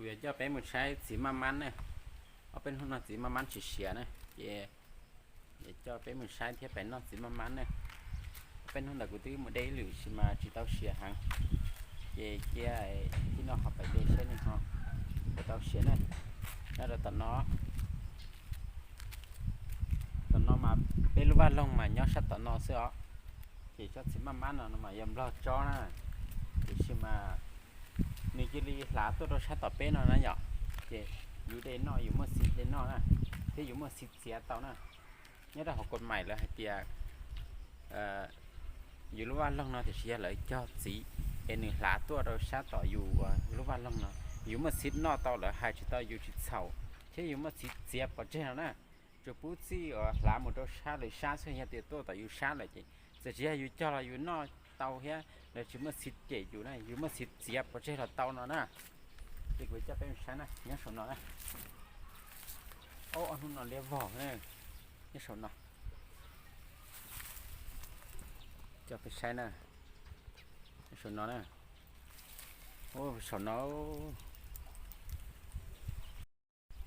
Kuv yuav coj peb mus saib txiv maj mab na. Ob peb hnub no txiv maj mab tsis siav na, ces yuav coj peb mus saib thiab pem noj txiv maj mab na. Ob peb hnub ntawd kuv twb mus de ib lwm sis mas tsis tau siav heev, ces cia ib no ho pais de saib nws ho puas tau siav na. Nyob rau tom no, tom no mas peb lub vaj loog mas nyob sab tom no xwb os. Ces tsob txiv maj mab no no mas yog nplog tsob na, tiam sis mas nws cia li hlav tuaj rau sab tom peb no na yom. Ces yus de noj yus muaj xim de noj na, thiab yus muaj xim txiav tau na. Nyob rau hauv kom maim lawv hais tias yus lub vaj loog no tiam sis yog lawv cog txiv es nws hlav tuaj rau sab tom yus lub vaj loog no, yus muaj xim noj tau, lawv hais tsis tau yus tsis txhaum, thiab yus muaj xim txiav pov tseg no na. Tsuas pub txij uas hlav mus rau sab lwm sab xwb, yog tias tuaj tom yus sab lawm ces txawm tsis yog yus cog los yus noj tau thiab, lawv tsis muaj xim cem yus na, yus muaj xim txiav pov tseg los tau no na. Ces kuv coj peb mus saib na, nyob saum no na. Ob hnub no liab vog na, nyob saum no. Coj peb saib na, saum no na. Saum no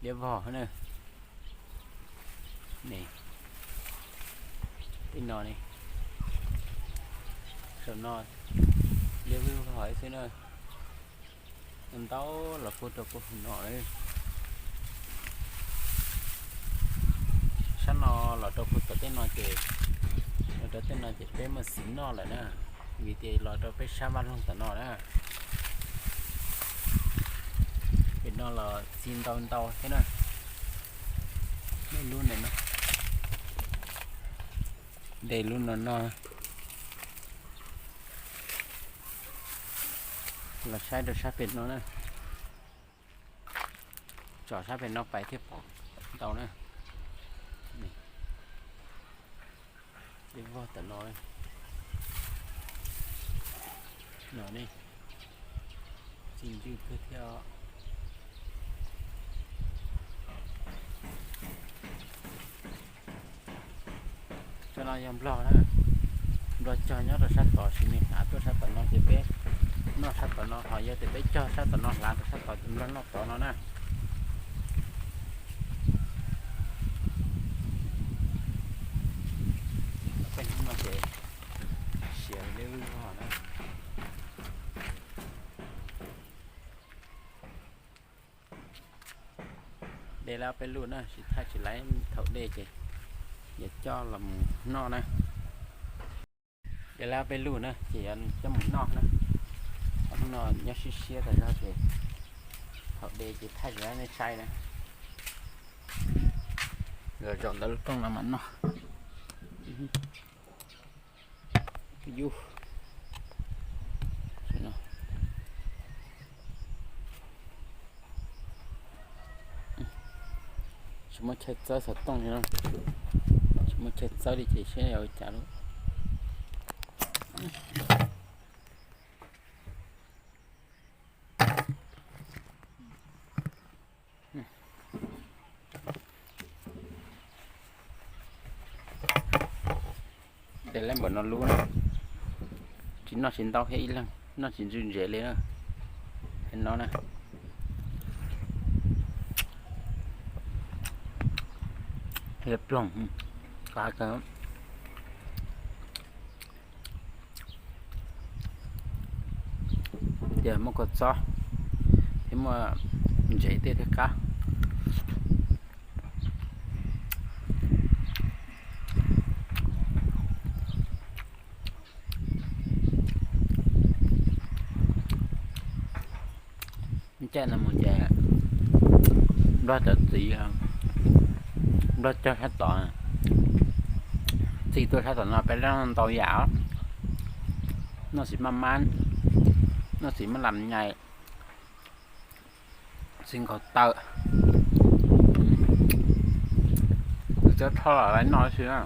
liab vog na. Tej no ne, saum no liab vog xwb na. Ntau los puag rau puag no. Sab no los rau puag tom tej no ces, los rau tej no ces peb muaj xim noj lawm na, vim tias los rau peb sab vaj loog tom no na. Pem no los txi ntau ntau thiab na. Ib lub ntawm no, de lub no no. Los saib rau sab pem no na. Tsom sab pem no pais thiaj pom ntau na. Tej vog tom no, no ne, txi ntws kawg thiab. Cov no yog nplog na, nplog cog nyob rau sab tod, sis nws hlav tuaj sab tom no ces peb noj sab tom no, ho yog tias peb cog sab tom no hlav rau sab tod ces nplog noj tod no na. Peb hnub no ces siav li vog na. De lawm peb lub na, tsis thaij tsis laiv, thaum de ces yuav coj los mus noj na. De lawm peb lub na ces yuav coj mus noj na. Hnub no nyob siab siab tas zog ces thaum de ces thaij tsis laiv nej saib na. Los zaum ntawm lub rooj no mas noj. Yus, tsis muaj chaw txawb xov tooj li no, tsis muaj chaw txawb li ces seb yuav ua cas lawm. De lawm npaum no lub na, tsis noj tsis ntau thiab ib leeg, noj tsis ntsws ntsev li na. No na, ploog, qab kawg. Ces muaj kua txob thiab muaj ntsev tej thiaj qab. Caij no mus ces nplog cov txiv, nplog cog sab tod, txi tuaj sab tom no peb lub ntau yam, noj txiv maj mab, noj txiv maj lam nyais, txiv nkaus taw, txiv txob rho los lawv noj xwb.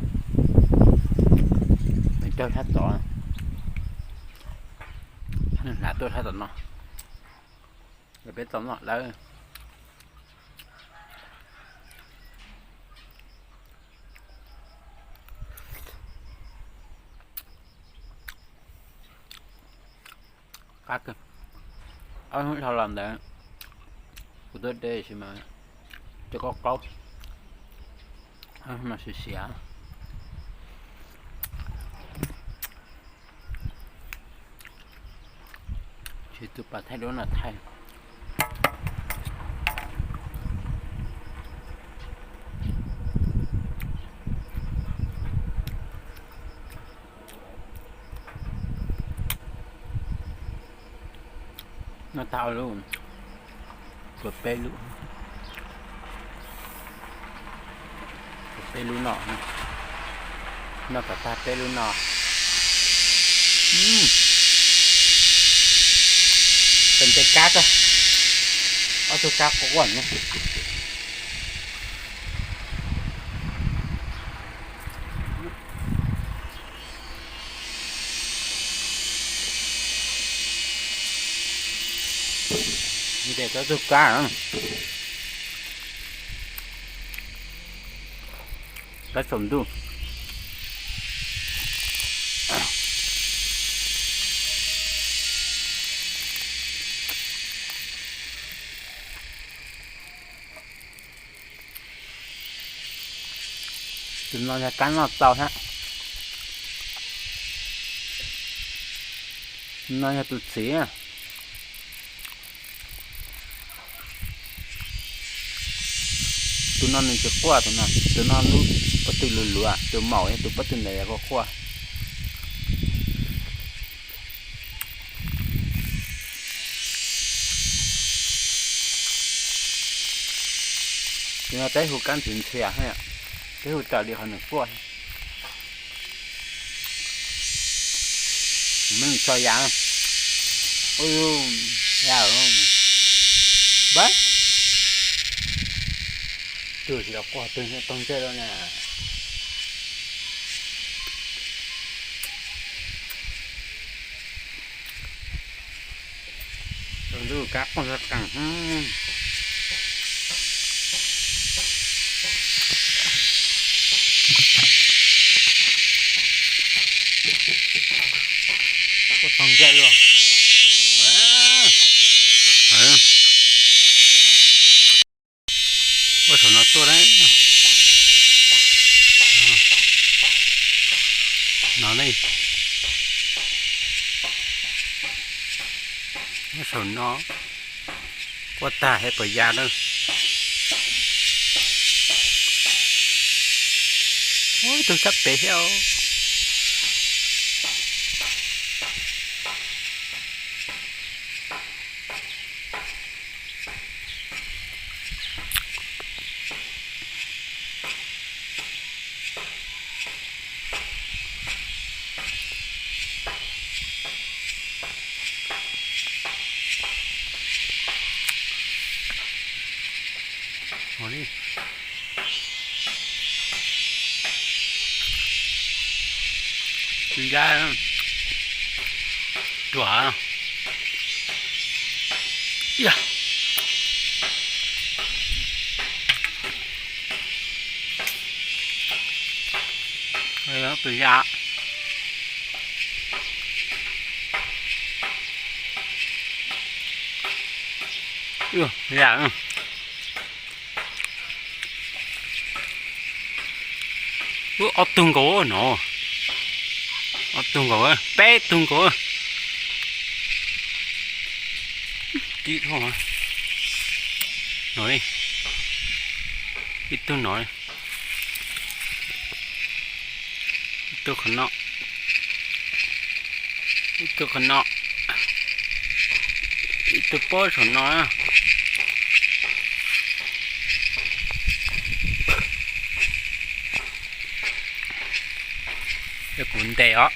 Cog sab tod, hlav tuaj sab tom no, peb tau noj lawm. Qab kawg. Ob hnub dhau los ntawd Kuv tuaj de sis mas cov qaub qaub mas siav siav. Tsis tus pas thaij duab no thaij. No tau lub, peb lub, peb lub no, no kom tag peb lub no. Peb nte kab, ob tug kab quaj quaj ne. Ntes tau tug kab, kab saum ntuj. Tus no yog kab noj tau thiab. No yog tus txiv. Tus no nws tsis quaj, tus no, tus no lub pob tw luv luv, tus maum yog tus pob tw ntawd yog quaj quaj. Tus no peb hu kab ntxhias ntxhias, peb hu raws li qhov nws quaj. Muab nws tso ya. Ua, ya, npab. Tus tsis los quaj, tus toog ntsej lawm na. Tus ntuj kab quaj zog qees. Quaj toog ntsej luaj. Ua saum no tuaj na. No ne. Ua saum no. Quaj tag thiab puas ya na. Ua ib tug sab pem thiab. Ua li. Tsis laj, ruam. Yog. Pes yam. Yam. Ub, ob tug nkaus no. Ob tug nkaus, peb tug nkaus. Tib dhau. No li. Ib tug no. Ib tug qhov no. Ib tug qhov no. Ib tug pob saum no. Kuv ntes os.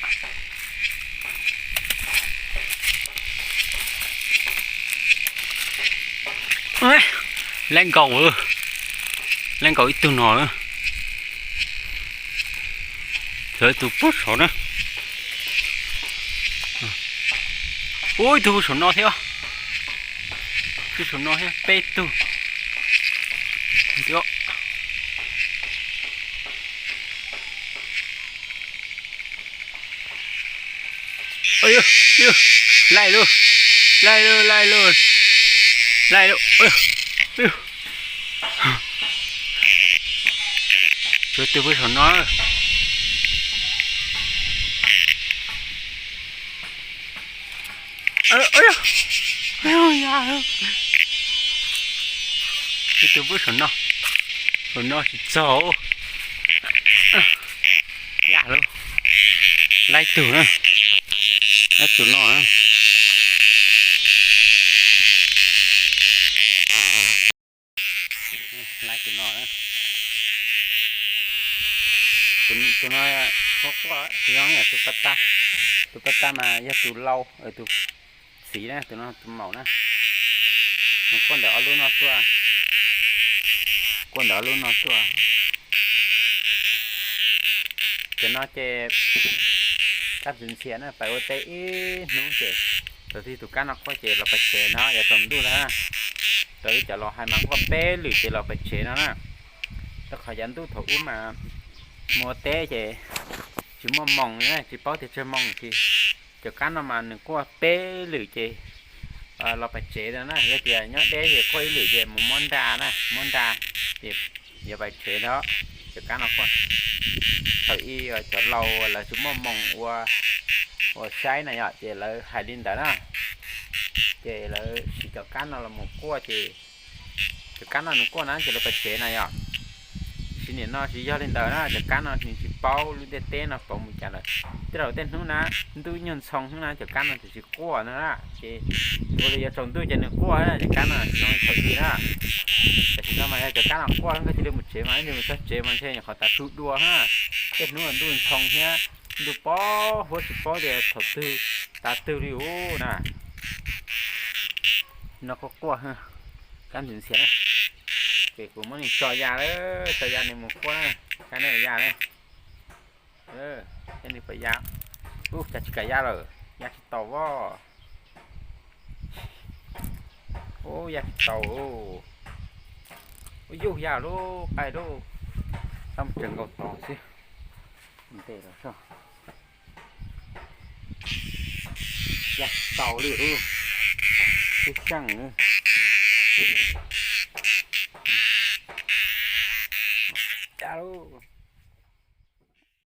Lab nkaus, lab nkaus ib tug no. Txawm tus pob saum na. Ub, ib tug saum no thiab. Ib tug saum no thiab, peb tug. Laij lauj, laij lauj, laij lauj, laij lauj. Tshuav tus pw saum no. Ib tug pw saum no, saum no tsis txog. Yaj lauj, laib tug na, laib tus no na. Laib tus no na. Tus no quaj quaj, tus no yog tus paj tag, tus paj tag mas yog tus lau, tus txiv na, tus no tus maum na. Nws quaj ntawm ob lub no tuaj, quaj ntawm ob lub no tuaj. Cov no ces kab ntxhias ntxhias na, pais ua teb ib hnub ces thaum twg tus kab no quaj ces los pais tsev no, yuav tsaus ntuj ntag. Raws li cov laus hais mas quaj peb lwm ces los pais tsev no na. Rau qhov yav ntuj thaum ub mas mus ua teb ces tsis muaj moos li na, tsis paub tias tsawg moos ces cov kab no mas nws quaj peb lwm ces los pais tsev no na. Yog tias nyob deb ces quaj ib lwm ces mus muab nra na, muab nra ces yuav pais tsev no. Cov kab no quaj, thaum ub cov laus lawv tsis muaj moos ua, ua saib na yom, ces lawv hais li ntawd na. Ces lawv siv cov kab no los mus quaj ces cov kab no nws quaj na ces lawv pais tsev na yom. Tiam sis nim no tsis yog li ntawd na, cov kab no nws tsis paub lub ntiaj teb no pauv mus cas lawm. Tej zaum tej hnub na, ntuj nyuag ntxhoo hnub na cov kab no tsis quaj no na. Ces ua li yuav tsaus ntuj ces nws quaj na, cov kab no tsis zoo li thaum ub na. Tam sim no mas yog cov kab no quaj koj cia li mus tsev mas, ib ntsis mus txog tsev mas ntshe nyuam qhuav tav su dua na. Tej hnub ntuj ntxhoo thiab, ntuj pob huab tsis paub tias thaum twg tav twg li ub na. No quaj quaj, kab ntxhias ntxhias na. Ces kuv muab nws tso ya lawm, tso ya nws mus quaj na, kab ne ya na. Thiab nws pais ya, ub, cas tsis kam ya lawm, ya tsis tau os. Ub, ya tsis tau. Ub, yuj ya lub qaib lub, tau mus tsev nkaus tod xwb. Ntes los so. Ya tsis tau li ub, tib xyeej.